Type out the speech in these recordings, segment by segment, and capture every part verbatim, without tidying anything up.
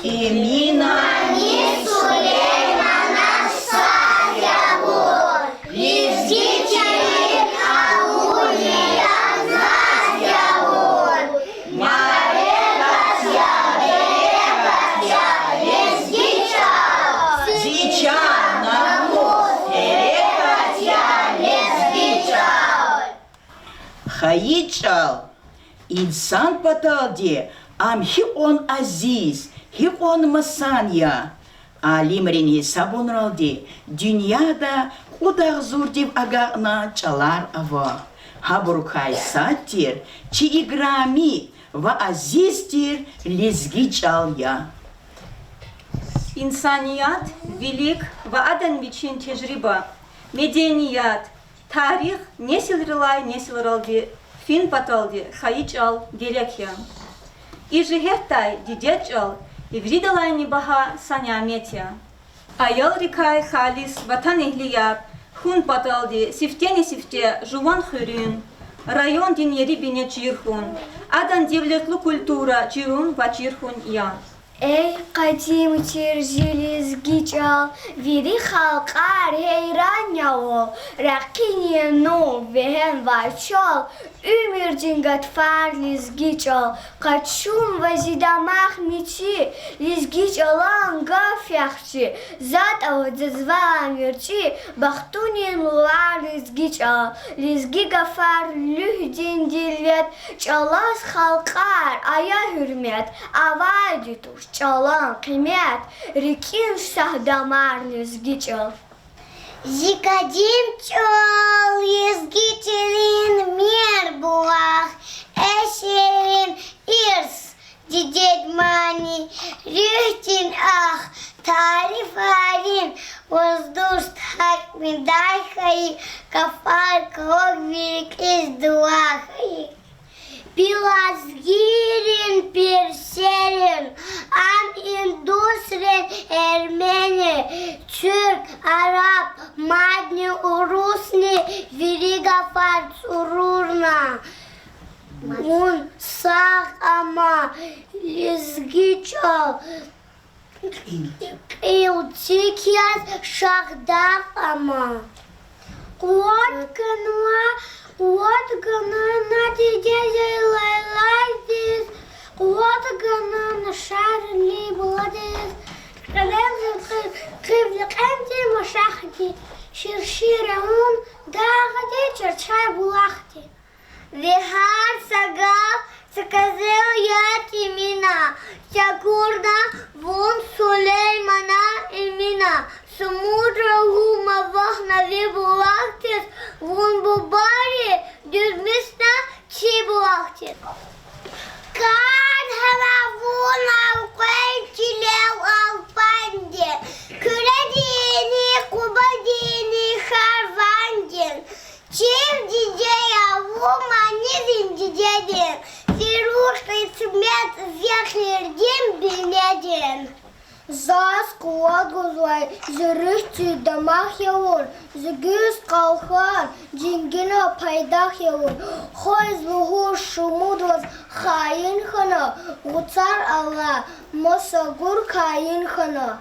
Эминани Сулейманаз сад я лугьуз, лезги чилин авуди я, наз я лугьуз, мярекат я, берекат я лезги чӀал, зи чан, намус, гьерекат я лезги чӀал. Хайи чӀал. Инсан паталди ам гьикьван азиз, гьикьван масан я. Алимрин гьисабунралди, дуьньяда кьуд агъзурдив агакьна чӀалар ава. Гьабурукай сад тир чи играми ва азиз тир лезги чӀал я. Инсаният, вилик ва адан вичин тежриба, меденият, тарих несилрилай несилралди фин паталди хайи чӀал герек я. И жигьетдай дидед чӀал виридалайни багьа са нямет я. Аялрикай халис ватанэгьлияр хьун паталди сифтени-сифте жуван хуьруьн, райондин ери-бине чир хьун, адан девлетлу культура чирун ва чир хьун я. Эй, къадим тир зи лезги чӀал, вири халкьар гьейран я вал, ракъини нур вегьенвай чал, уьмуьрдин гатфар лезги чӀал, къачунва зи дамах мичӀи, лезги чӀалан гаф яхцӀи, затӀ ава заз ван верцӀи, бахтунин лувар лезги чӀал, лезги гафар руьгьдин девлет, чӀалаз халкьар ая гьуьрмет, авайди туш чӀалан къимет, рикӀин сагъ дамар лезги чӀал. Зи къадим чӀал, лезги чилин мер булах, эшерин ирс, дидед мани, руьгьдин ах, тарифарин ваз дуст гьакӀ медай хьайи, гафар кӀвалах ви рикӀиз дулай хьайи. Пелазгийрин, персерин, ам индусрин, эрмени, туьрк, араб, мадни урусни вири гафар цӀурурна. Вун сагъ ама, лезги чӀал, кьил цик яз шагъдагъ ама. Къуват гана, къуват гана на дидедин лайлайдиз, къуват гана на шарвили буладиз, кьилел къив-, къивни кьенди машахди, ширшир авун дагъди, чарчар булахди. Ви гьар са гаф са къизил яд Эмина, чакурна вун Сулеймана, Эмина. Сумудра лугьуз вахна ви булахдиз, вун бубайри дуьзмишна чи булахдиз. Кар гьава вун элкъвей чилел алпандин, Куьредини, Къубадини, Харвандин. Чил диде я вун, манидин дидедин, фиру, къисмет, фехирдин бинедин. Заз къуват гузвай зи руьгьдин дамах я вун, зи гуьз къалхан, женгина пайдах я вун. Хвез лугьуз шумуд ваз хаин хьана, гъуцар ала, маса гур каин хьана.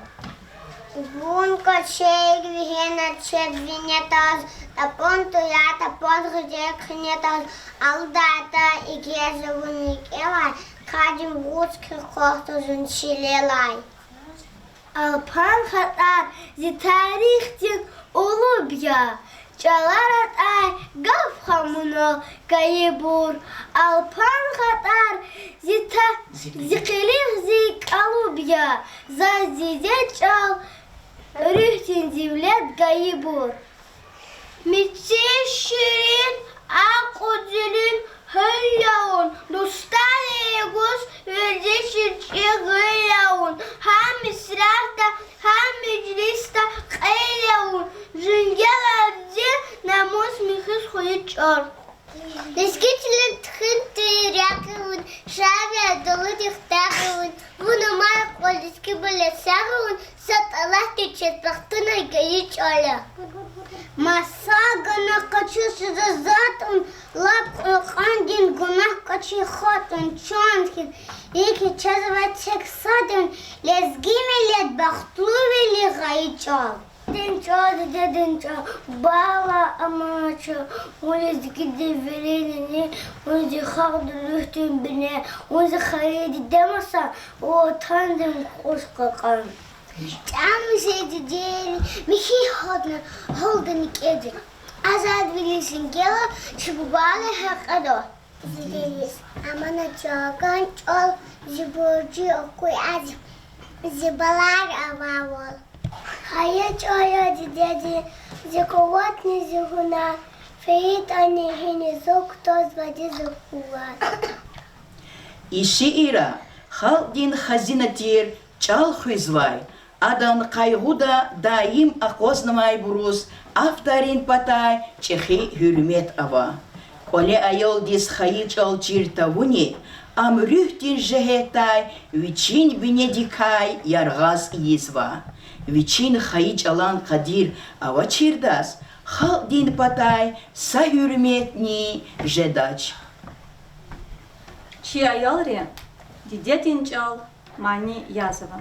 Вун къачуз вегьена чеб винетаз, тапун туя тапаз гъизе хъинетаз, алдатӀа икӀ я за вун рикӀелай, къадим гъуц хьи къвахьда зун чилелай. Алпан хатӀар зи тарихдин улуб я, чӀалар атӀай гаф гъамуна гайибур. Алпан хатӀар зи та-, зи къилих, зи кӀалуб я, заз дидед чӀал, руьгьдин девлет гайибур. Мецин ширин, акьуд зулун гьуьл я вун, дустари гуз вердишдин чӀи гъуьл я вун, гьам мисрарда, гьам межлисда кьил я вун, женгелай зи намус михьиз хуьруьз чӀал. Лезги чилин туьхуьн тир рехъ я вун, шаир я далудихъ дагъ я вун, вун амай кьван лезги миллет сагъ я вун, са тӀалатӀ тир чаз бахтунай гайи чӀал я. Маса гана къачуз жеда затӀун, лап кьакьандин гунагь кӀвачи хатӀун, чан хьиз, икӀ чазвай тек садун, лезги миллет бахтлувилин гъайи чӀал. Дидедин чӀал, дидедин чӀал, баллай аманат чал, вун лезгидин вилинни, вун зи халкьдин руьгьдин бине, вун зи хайи диде масан, вун ватандин кьуш кьакьан. ЧӀал жеди дидени, михьи гьалдин, гьалдин кӀеди. Азадвилин сингела чи бубайри гьекьеда. Дидедин аманат чал, кӀан чӀал, зи буржи акуй зи, зи балайри авайвал. Хайи чӀал я дидедин, зи къуватни зи гьунар, фейитӀани гьиниз зун, кутазвайди зи къуват. И шиирра халкьдин хазина тир чӀал хуьзвай, адан къайгъуда даим акъвазнавайбуруз авторрин патай чӀехи гьуьрмет ава. КӀвале аялдиз хайи чӀал чир тавуни ам руьгьдин жигьетдай вичин бинедикай яргъаз ийизва. Вичин хайи чӀалан къадир авачирдаз халкьдин патай са гьуьрметни жедач. Чи аялри дидедин чӀал мани язава.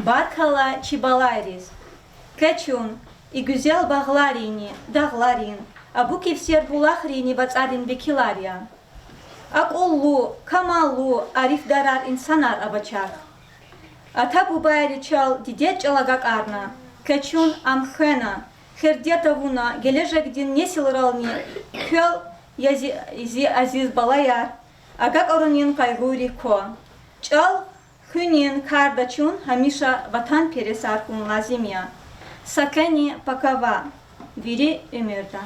Баркалла чи балайриз. Квез чун и гуьзел багъларинни дагъларин, абур кесиб булахринни вацӀарин векилар я. Акьуллу, камаллу, арифдарар инсанар авачир. Ата-бубайри чал, дидед чӀал агакьарна, квез чун ам хвена, хирди тавуна, гележегдин несилрални квел, я зи, зи азиз балаяр, агакьарунин къайгъуйрик ква. ЧӀал хуьнин карда чун гьамиша ватанпересар хьун лазим я. Са кӀвени пака ваъ, вири уьмуьрда.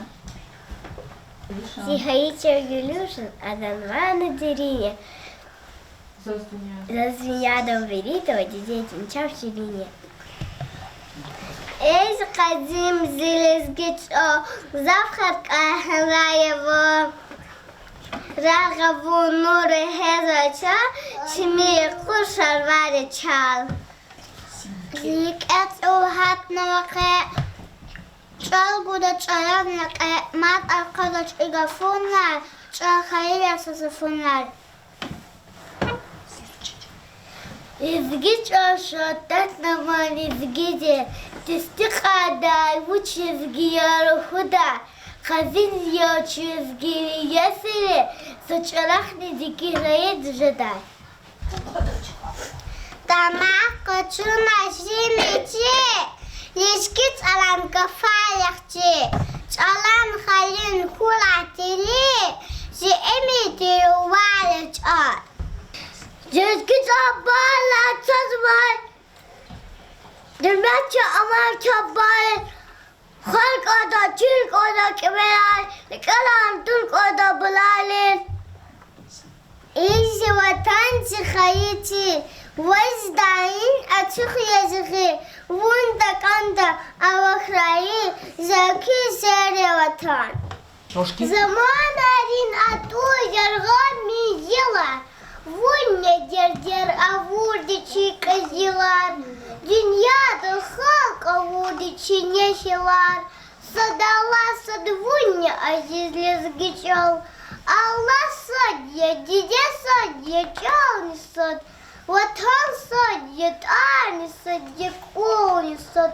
Зи хайи чӀал гуьлуьшан, адан мана дерин я. Заз дуьньядал вирида дидедин чӀал ширин я. Эй зи къадим, зи лезги чӀал, гзаф хатӀай гьанрай ава. Рагъ авун нур эгьезвай чӀал, чими къур шарвари чал. Зи кьецӀул гьатнава къе, чӀал гуда чӀарар лекье, мад аркъадач и гафунар, чӀал хайи я са сафунар. Лезги чӀал шагьадатнама лезгидин, тестикьардай вуч лезги я рухудай, къазинз я чи лезги ясили, са чӀалахъни дегишарайди жедай. Тамаш къачуна жи мичӀи, лезги чӀалан гафар яхци, чӀалан халин хьурай тили, зи уьмуьрдин вари чӀал. Лезги чӀал баллай чазвай, дуьмет чӀал амай чабай, халкь кӀанда, чил кӀанда кӀевелай, рикӀелай тун кӀанда булалин. И зи ватан, зи хайи тир, ваз даим ацукь я зи гъил, вун такӀанда авахьрай, закир сер я ватан. Заманайрин атӀуз яргъа минзилар, вун я дердер авурди чи кьезилар, дуьньядал халкь авурди чи несилар, садалай сад вун я, азиз лезги чӀал. Аллагь сад я, диде сад я, чӀални сад, ватан сад я, тӀварни сад я, кьулни сад,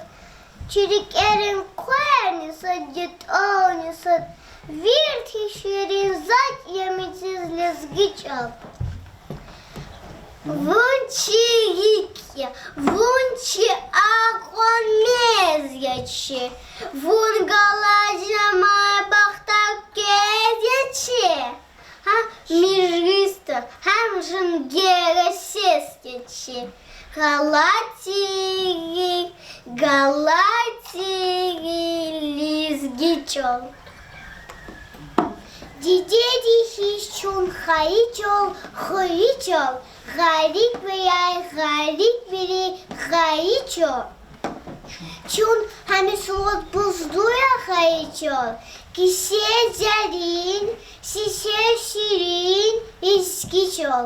чи рикӀерин хъверни сад я, тӀални сад, вирт хьи ширин затӀ я мициз лезги чӀал. Вун чи рикӀ я, вун чи акьван мез я чи, вун галаз жемай бахтар квез я чи. Гьа межлисда гьам женгера сес я чи. Галатири, галатири, лезги чӀал. Дидеди хьиз чун хайи чӀал, хуьруьн чӀал, гъарибвияр, гъарибвилин хайи чӀал. Чун гьамиша лугьуз буздур я хайи чӀал, кисер зеррин, сесер ширин, лезги чӀал.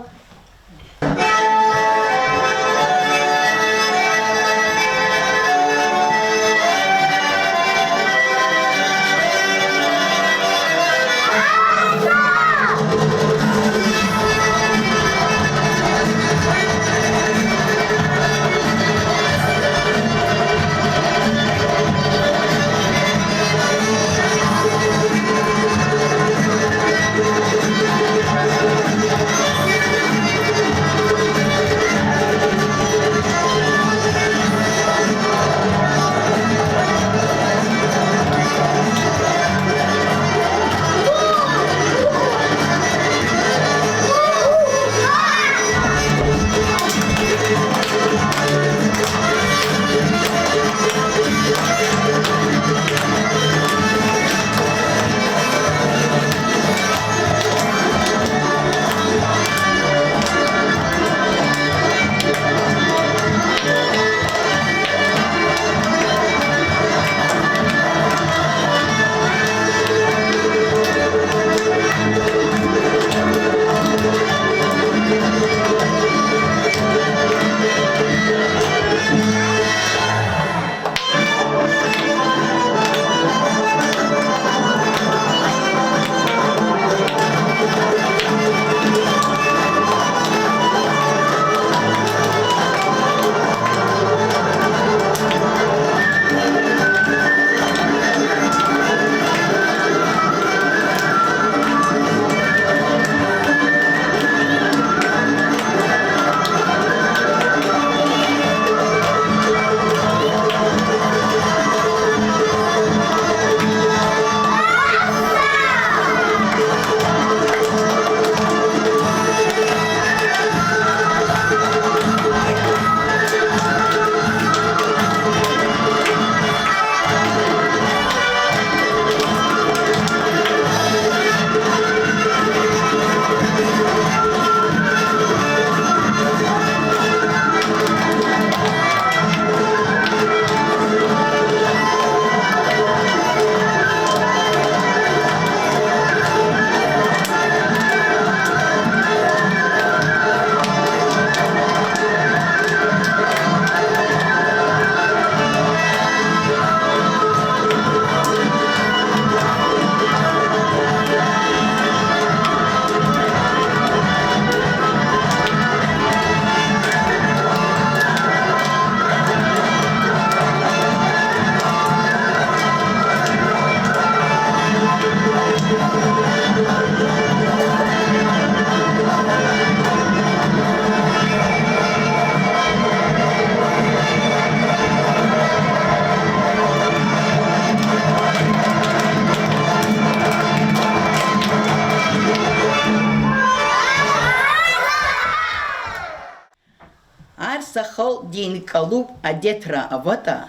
Гьар са халкьдин кӀалуб адетра аватӀа,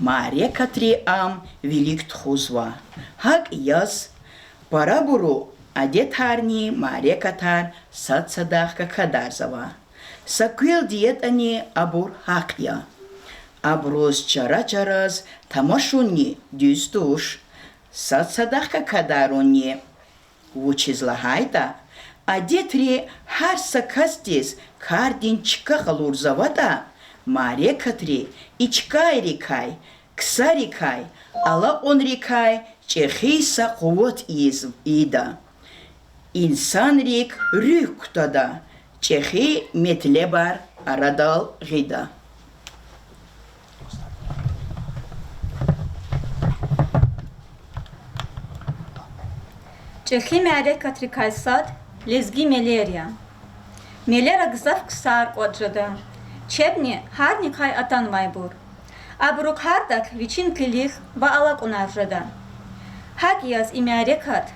мярекатри ам вилик тухузва. ГьакӀ яз, парабуру адетарни мярекатар сад садахъ какадарзава. Са квелди ятӀани абур гьахъ я. Абуруз чара-чараз тамашунни дуьз туш, сад садахъ какадарунни. Вучиз лагьайтӀа адетри гьар са касдиз кардин чка къалурзаватӀа, мярекатри и чкайрикай, ксарикай, алакьунрикай чӀехи са къуват ийиз ийида. Инсанрик руьгь кутада, чӀехи метлебар арадал гъида. ЧӀехи мярекатрикай сад лезги мелер я. Мелера гзаф ксар кӀватӀ жеда, чебни гьарникай атанвайбур. Абурук гьардак вичин къилих ва алакьунар жеда. ГьакӀ яз и мярекат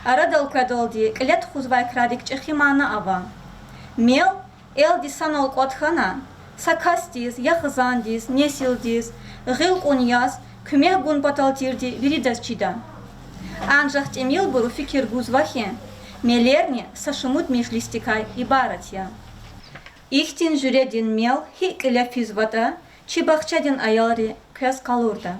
арадал къведалди кьиле тухузвай крарик чӀехи мана ава. Мел элди санал кӀватӀ хьана, са касдиз, я хизандиз, несилдиз гъил кьун яз куьмек гун патал тирди виридаз чида. Анжах тӀимилбуру фикир гузва хьи, мелерни са шумуд межлисдикай ибарат я. Ихьтин жуьредин мел гьикӀ кьиле физватӀа, чи бахчадин аялри квез къалурда.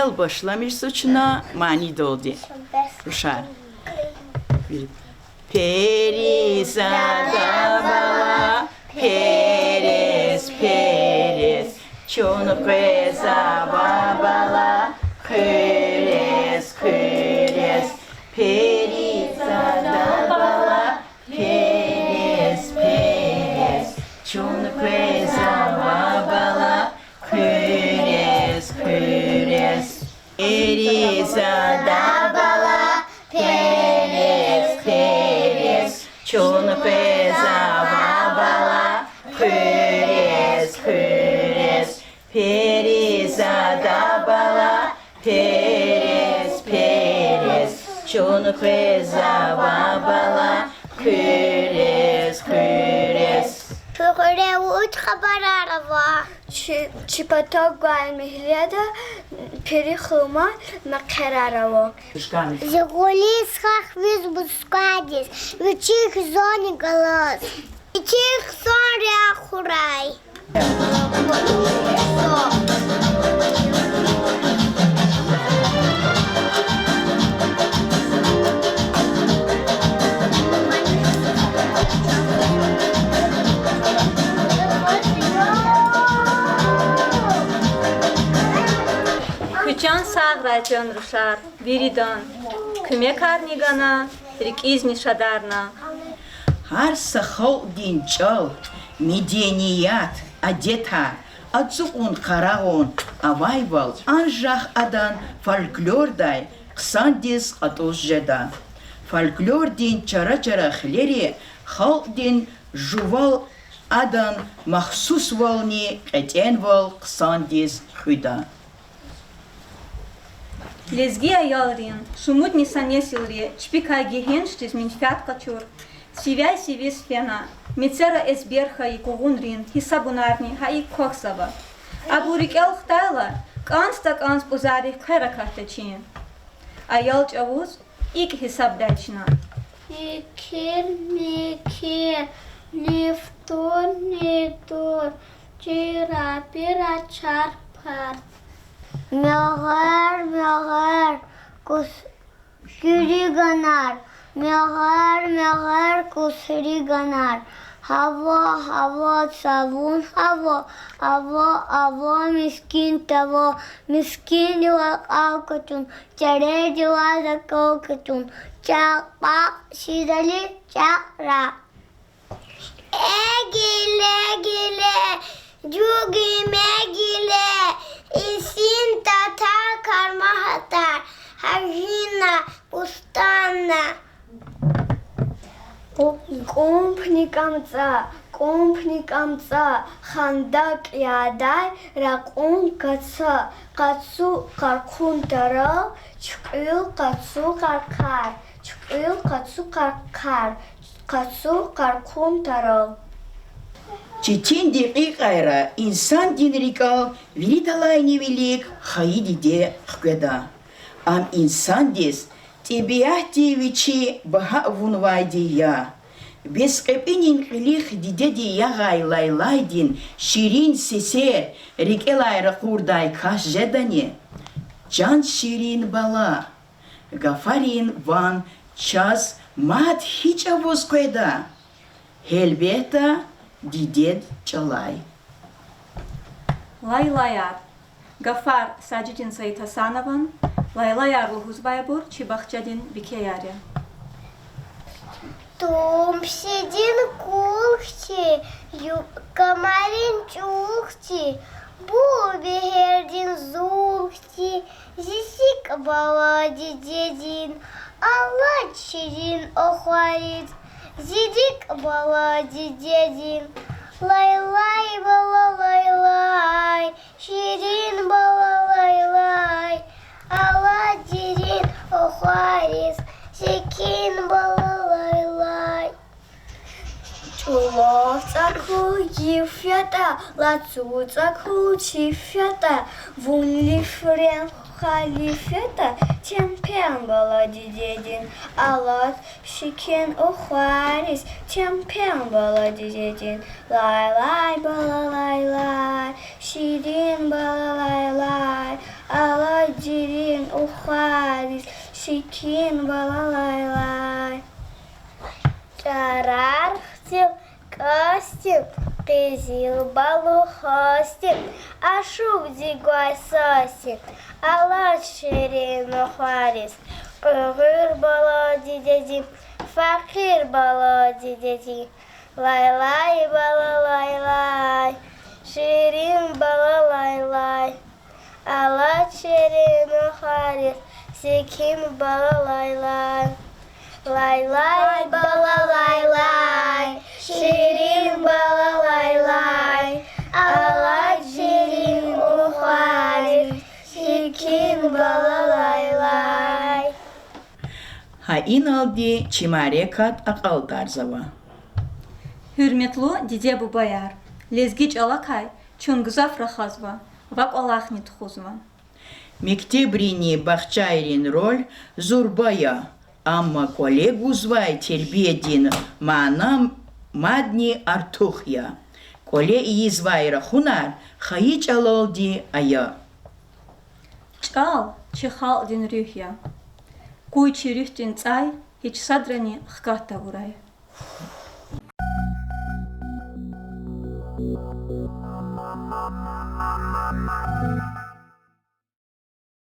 Мел башламишзава чна манидалди. Рушар. Перизада бала, перез, перез, чун къвезва бала, хъуьрез, хъуьрез. Перизада бала, перез, перез, чун къвезва бала, хъуьрез, хъуьрез. Перизада бала, перез, перез, чун къвезва бала, хъуьрез, хъуьрез. Перизада бала, перез, перез, Чун къвезава, бала, хуьрез, хуьрез. Хуьре вуч хабарар ава? Чи, чи патав гвай михьледа пирихлума мехъерар ава. Зи гъули сха хьиз бусквадиз, вичи хизанни галаз. Вичи хизан рехъ хьурай. Куь чан сагърай, чан рушар, виридан куьмекарни гана, рикӀизни шадарна. Гьар са халкьдин чӀал, меденият, адетар ацукьун-къарагъун авайвал, анжах адан фольклордай хъсандиз кьатӀуз жеда. Фольклордин чара-чара хилери халкьдин жувал, адан махсусвални кьетӀенвал хъсандиз хуьда. Лезги аялрин шумудни са несилри чпикай гегьеншдиз менфят къачур, сивяй-сивиз фена, мецера эзбер хьайи къугъунрин гьисабунарни гьа икӀ квахьзава. Абур рикӀел хтайла, кӀанц-такӀанц пӀузаррихъ квер акатда чин. Аял чӀавуз икӀ гьисабдай чна: икир-микир, нифтур-нитур, чира-пира, чар-пар. Мегъер-мегъер, кус-, куьруь ганар, мегъер-мегъер, кусуруь ганар. Гьава, гьава, цавун гьава, ава, ава, мискин тава, мискиндивай кьал кутун, чӀерердивай закал кутун, чакъ-пакъ, ширали, чакъра. Эгиле, гиле, жуги мегиле, исин татар, кармагьатар, гьажина, пустанна. КӀумпни кӀамцӀа, кӀумпни кӀамцӀа, хандакӀ ядай ракьун каца, къацу къаркъун тарал, чуькьуьл къацу къаркъар, чуькьуьл къацу къаркъар, къацу къаркъун тарал. Четин декьикьайра инсандин рикӀел виридалайни вилик хайи диде хкведа. Ам инсандиз тӀебиатди вичи багьа авунвайди я. Бес кьепӀинин кьилихъ дидеди ягъай лайлайдин ширин сесер рикӀелай ракъурдай кас жедани? Чан ширин бала, гафарин ван чаз мад гьи чӀавуз къведа? Гьелбетда, дидед чӀалай. Лайлаяр. Гафар Сажидин Саидгьасанован. Лайлаяр лугьузвайбур чи бахчадин бикеяр я. Тум писидин кул хьтин, юкӀ камарин чӀул хьтин, бул бегьердин зул хьтин, зи рикӀ бала дидедин, алад ширин ухвариз, зи рикӀ бала дидедин. Лайлай, бала, лайлай, ширин бала, лайлай, алад ширин ухвариз, секин, бала, лайлай. ЧӀулав цӀакул йиф ятӀа, лацу цӀакул чиф ятӀа, вун лифрен халиф ятӀа, чемпион бала дидедин, алад секин ухвариз, чемпион бала дидедин. Лайлай, бала, лайлай, ширин бала, лайлай, алад ширин ухвариз, секин, бала, лайлай. ЧӀарар хцин, касдин, къизил балу хасдин, ашукь зи гвай сасдин, алад ширин ухвариз, къуьгъуьр бала дидедин, факъир бала дидедин. Лайлай, бала, лайлай, ширин бала, лайлай, алад ширин ухвариз, секин, бала, лайлай. Лайлай, бала, лайлай, ширин бала, лайлай, алад ширин ухвариз, секин, бала, лайлай. Гьа иналди чи мярекат акьалтӀарзава. Гьуьрметлу диде-бубаяр, лезги чӀалакай чун гзаф рахазва ва кӀвалахни тухузва. Мектебринни бахчайрин роль зурба я, амма кӀвале гузвай тербиядин мана мадни артух я. КӀвале ийизвай рахунар хайи чӀалалди ая. ЧӀал чи халкьдин руьгь я. Къуй чи руьгьдин цӀай гьич садрани хкат тавурай.